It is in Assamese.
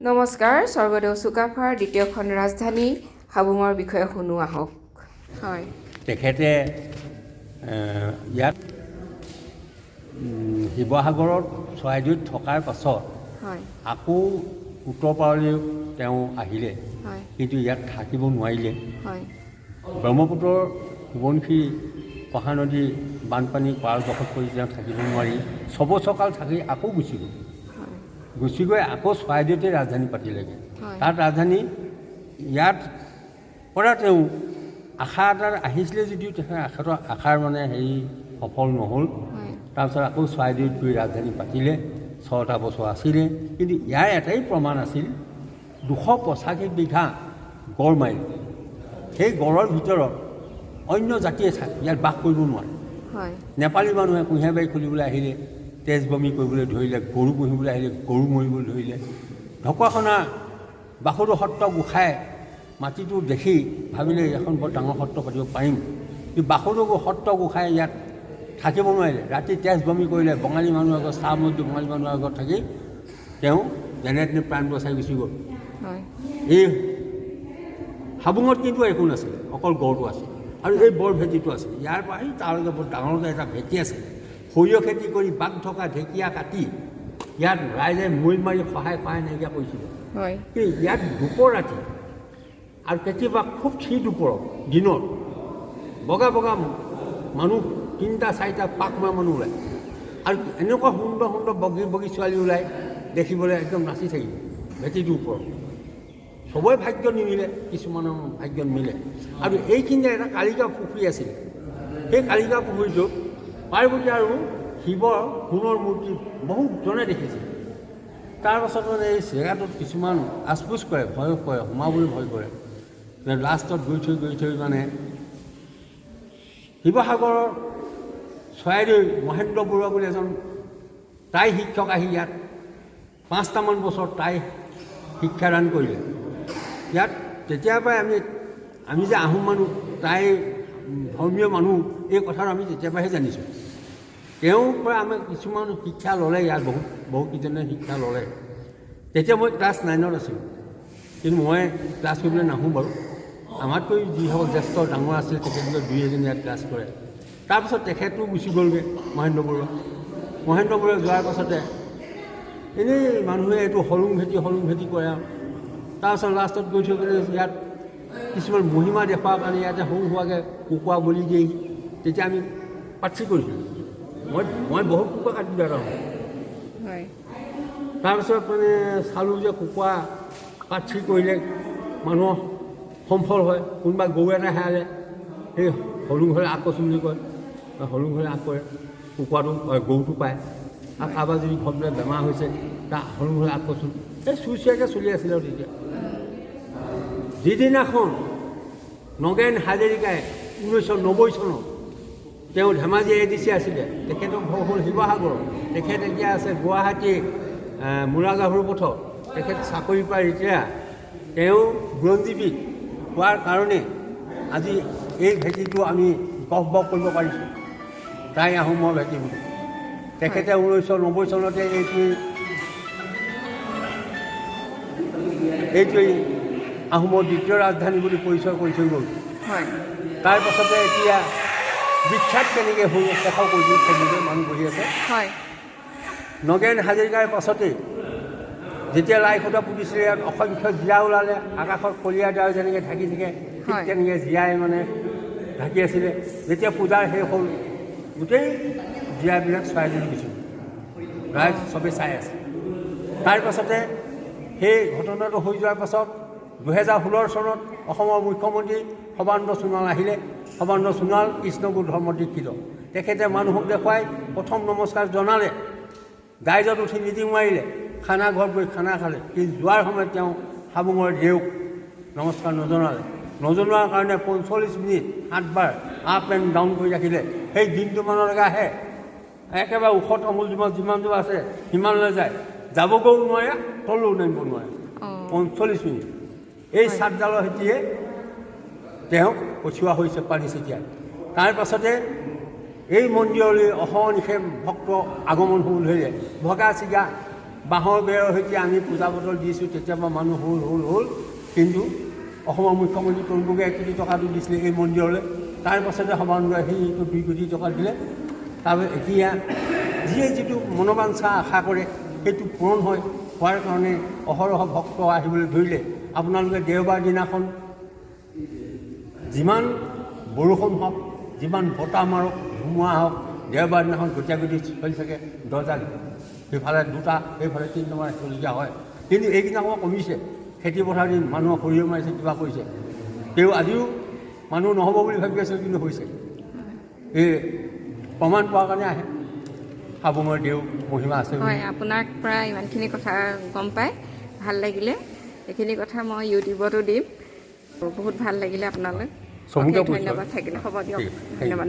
নমস্কাৰ। স্বৰ্গদেউ চুকাফাৰ দ্বিতীয়খন ৰাজধানী হাবুঙৰ বিষয়ে শুনো আহক। হয়। তেখেতে ইয়াত শিৱসাগৰত চৰাইদেউত থকাৰ পাছত আকৌ উত্তৰ পাৰলৈ তেওঁ আহিলে, কিন্তু ইয়াত থাকিব নোৱাৰিলে। ব্ৰহ্মপুত্ৰৰ সোৱণশিৰি কহা নদী বানপানী পাৰ দখল কৰি তেওঁ থাকিব নোৱাৰি 6 বছৰ কাল থাকি আকৌ গুচি গ'ল। গুচি গৈ আকৌ চৰাইদেউতে ৰাজধানী পাতিলেগৈ। তাত ৰাজধানী ইয়াত পৰা তেওঁ আশা এটা আহিছিলে যদিও তেখেতৰ আশাৰ মানে হেৰি সফল নহ'ল। তাৰপিছত আকৌ চৰাইদেউত গৈ ৰাজধানী পাতিলে, 6টা বছৰ আছিলে। কিন্তু ইয়াৰ এটাই প্ৰমাণ আছিল, 285 বিঘা গড় মাৰিলে। সেই গড়ৰ ভিতৰত অন্য জাতিয়ে থাকে ইয়াত বাস কৰিব নোৱাৰে। নেপালী মানুহে কুঁহিয়াৰ বাৰী খুলিবলৈ আহিলে তেজ বমি কৰিবলৈ ধৰিলে, গৰু পুহিবলৈ আহিলে গৰু মৰিবলৈ ধৰিলে। ঢকুৱাখনা বাসুদেৱ সত্ৰ গোসাঁই মাটিটো দেখি ভাবিলে, এখন বৰ ডাঙৰ সত্ৰ পাতিব পাৰিম। কিন্তু বাসুদেৱ সত্ৰ গোসাঁই ইয়াত থাকিব নোৱাৰিলে, ৰাতি তেজ বমি কৰিলে। বঙালী মানুহৰ আগত, চাহ মজদুৰ বঙালী মানুহৰ আগত থাকি তেওঁ যেনে তেনে প্ৰাণ বচাই গুচি গ'ল। এই হাবুঙত কিন্তু একো নাছিলে, অকল গড়টো আছিল আৰু এই বৰ ভেটিটো আছিল। ইয়াৰ পৰা সেই তালৈকে বৰ ডাঙৰকৈ এটা ভেটি আছিল। সৰিয়হ খেতি কৰি বাঘ থকা ঢেকীয়া কাটি ইয়াত ৰাইজে মৈ মাৰি সহায় সহায় নাইকিয়া কৰিছিলে। কিন্তু ইয়াত দুপৰ ৰাতি আৰু কেতিয়াবা খুব থি দুপৰত দিনত বগা বগা মানুহ তিনিটা চাৰিটা পাক মৰা মানুহ ওলায় আৰু এনেকুৱা সুন্দৰ সুন্দৰ বগী বগী ছোৱালী ওলায়, দেখিবলৈ একদম নাচি থাকিব ভেটিটোৰ ওপৰত। চবৰে ভাগ্য নিমিলে, কিছুমানৰ ভাগ্য মিলে। আৰু এইখিনিতে এটা কালিকা পুখুৰী আছিল। সেই কালিকা পুখুৰীটোত পাৰ্বতী আৰু শিৱৰ সোণৰ মূৰ্তি বহুতজনে দেখিছিল। তাৰপাছত মানে এই জেগাটোত কিছুমান আচপোচ কৰে, ভয় কৰে, সোমাবলৈ ভয় কৰে। লাষ্টত গৈ থৈ মানে শিৱসাগৰৰ চৰাইদেউ মহেন্দ্ৰ বৰুৱা বুলি এজন টাই শিক্ষক আহি ইয়াত 5টামান বছৰ টাই শিক্ষাদান কৰিলে ইয়াত। তেতিয়াৰ পৰাই আমি যে আহোম মানুহ, টাই ধৰ্মীয় মানুহ, এই কথাটো আমি তেতিয়াৰ পৰাহে জানিছোঁ। তেওঁৰ পৰা আমি কিছুমান শিক্ষা ল'লে, ইয়াত বহুত বহুকেইজনে শিক্ষা ল'লে। তেতিয়া মই ক্লাছ 9ত আছিলোঁ, কিন্তু মই ক্লাছ কৰিবলৈ নাহোঁ বাৰু। আমাতকৈ যিসকল জ্যেষ্ঠ ডাঙৰ আছিল, তেখেতলোকে দুই এজন ইয়াত ক্লাছ কৰে। তাৰপাছত তেখেতো গুচি গ'লগৈ, মহেন্দ্ৰ বৰুৱা। মহেন্দ্ৰ বৰুৱা যোৱাৰ পাছতে এনেই মানুহে এইটো হলুং ভেটি হলুং ভেটি কৰে আৰু তাৰপাছত লাষ্টত গৈ থৈ পেলাই ইয়াত কিছুমান মহিমা দেখুৱাৰ কাৰণে ইয়াতে সৰু সুৰাকৈ কুকুৰা বলি দিয়েহি। তেতিয়া আমি পাঠি কৰিছিলোঁ। মই বহুত কুকুৰা কাটিলোঁ এটা সময়ত। তাৰপিছত মানে চালোঁ যে কুকুৰা পাঠি কৰিলে মানুহৰ সম্ফল হয়। কোনোবা গৰু এটা হেৰালে সেই হলুং ঘৰে আগ কচোন বুলি কয়, হলুং ঘৰে আগ কৰে, কুকুৰাটো গৰুটো পায়। আৰু কাৰোবাৰ যদি ঘৰত বোলে বেমাৰ হৈছে, তাৰ হলুং ঘৰে আগ কচোন, এই চুৰ চলি আছিলে। আৰু তেতিয়া যিদিনাখন নগেন হাজৰিকাই 1990 চনত, তেওঁ ধেমাজি এ ডি চি আছিলে, তেখেতৰ ঘৰ হ'ল শিৱসাগৰত, তেখেত এতিয়া আছে গুৱাহাটী মূলাগাভৰু পথত, তেখেত চাকৰিৰ পৰা ৰিটায়াৰ। তেওঁ বুৰঞ্জীবিদ হোৱাৰ কাৰণে আজি এই ভেটিটো আমি গহ বহ কৰিব পাৰিছোঁ, টাই আহোমৰ ভেটি বুলি। তেখেতে 1990 চনতে এইটোৱেই আহোমৰ দ্বিতীয় ৰাজধানী বুলি পৰিচয় কৰি থৈ গ'ল। তাৰপাছতে এতিয়া বিখ্যাত কেনেকৈ হ'ল কথাও কৈছোঁ। তেনেকৈ মানুহ বহি আছে। নগেন হাজৰিকাৰ পাছতেই যেতিয়া লাই খুঁটা পুতিছিলে, ইয়াত অসংখ্য জিৰা ওলালে। আকাশত কলীয়া ডাৱৰ যেনেকৈ ঢাকি থাকে, ঠিক তেনেকৈ জীৰাই মানে ঢাকি আছিলে। যেতিয়া পূজাৰ শেষ হ'ল, গোটেই জীৰাবিলাক চৰাইদেউ গুচি গ'ল। ৰাইজ চবেই চাই আছে। তাৰপাছতে সেই ঘটনাটো হৈ যোৱাৰ পাছত 2016 চনত অসমৰ মুখ্যমন্ত্ৰী সৰ্বানন্দ সোণোৱাল আহিলে। সৰ্বানন্দ সোণোৱাল কৃষ্ণগুৰু ধৰ্ম দীক্ষিত। তেখেতে মানুহক দেখুৱাই প্ৰথম নমস্কাৰ জনালে, ডাইজত উঠি মিটিং মাৰিলে, খানা ঘৰত গৈ খানা খালে। কিন্তু যোৱাৰ সময়ত তেওঁ হাবুঙৰ দেউক নমস্কাৰ নজনালে। নজনোৱাৰ কাৰণে 45 মিনিট সাতবাৰ আপ এণ্ড ডাউন কৰি ৰাখিলে। সেই দিনটো মানলৈকে আহে, একেবাৰে ওখ তামোল যিমান যিমানটো আছে সিমানলৈ যায়, যাবগৈও নোৱাৰে, তললৈও নামিব নোৱাৰে। 45 মিনিট এই চাটডালৰ সৈতে তেওঁক পঠিওৱা হৈছে পানী ছটিয়াই। তাৰ পাছতে এই মন্দিৰলৈ অহৰ্নিশে ভক্ত আগমন হ'ব ধৰিলে। ভগা চিগা বাঁহৰ বেৰৰ সৈতে আমি পূজা বটল দিছোঁ, তেতিয়াৰ পৰা মানুহ হ'ল হ'ল হ'ল। কিন্তু অসমৰ মুখ্যমন্ত্ৰী তৰুণ গগৈয়ে 1 কোটি টকাটো দিছিলে এই মন্দিৰলৈ, তাৰ পাছতে সৰ্বানন্দই সেইটো 2 কোটি টকা দিলে। তাৰপিছত এতিয়া যিয়ে যিটো মনোবাঞ্ছা আশা কৰে সেইটো পূৰণ হয়। হোৱাৰ কাৰণে অহৰহ ভক্ত আহিবলৈ ধৰিলে। আপোনালোকে দেওবাৰ দিনাখন যিমান বৰষুণ হওক, যিমান বতাহ মাৰক, ধুমুহা হওক, দেওবাৰ দিনাখন গতিয়া গতি চলি থাকে। দৰ্জা সেইফালে 2টা, সেইফালে 3টামান ৰাখিবলগীয়া হয়। কিন্তু এইকেইদিন অকণমান কমিছে। খেতি পথাৰ দিন, মানুহৰ সৰিয়হ মাৰিছে, কিবা কৰিছে। তেওঁ আজিও মানুহ নহ'ব বুলি ভাবি আছিল, কিন্তু হৈছে। এই প্ৰমাণ পোৱাৰ কাৰণে আহে। হাবুঙৰ দেউ মহিমা আছে বুলি। হয়, আপোনাক পৰা ইমানখিনি কথা গম পাই ভাল লাগিলে। এইখিনি কথা মই ইউটিউবতো দিম। বহুত ভাল লাগিলে আপোনালৈ। চমুকে অশেষ কৈছোঁ। ধন্যবাদ থাকিলে। হ'ব দিয়ক, ঠিক আছে। ধন্যবাদ।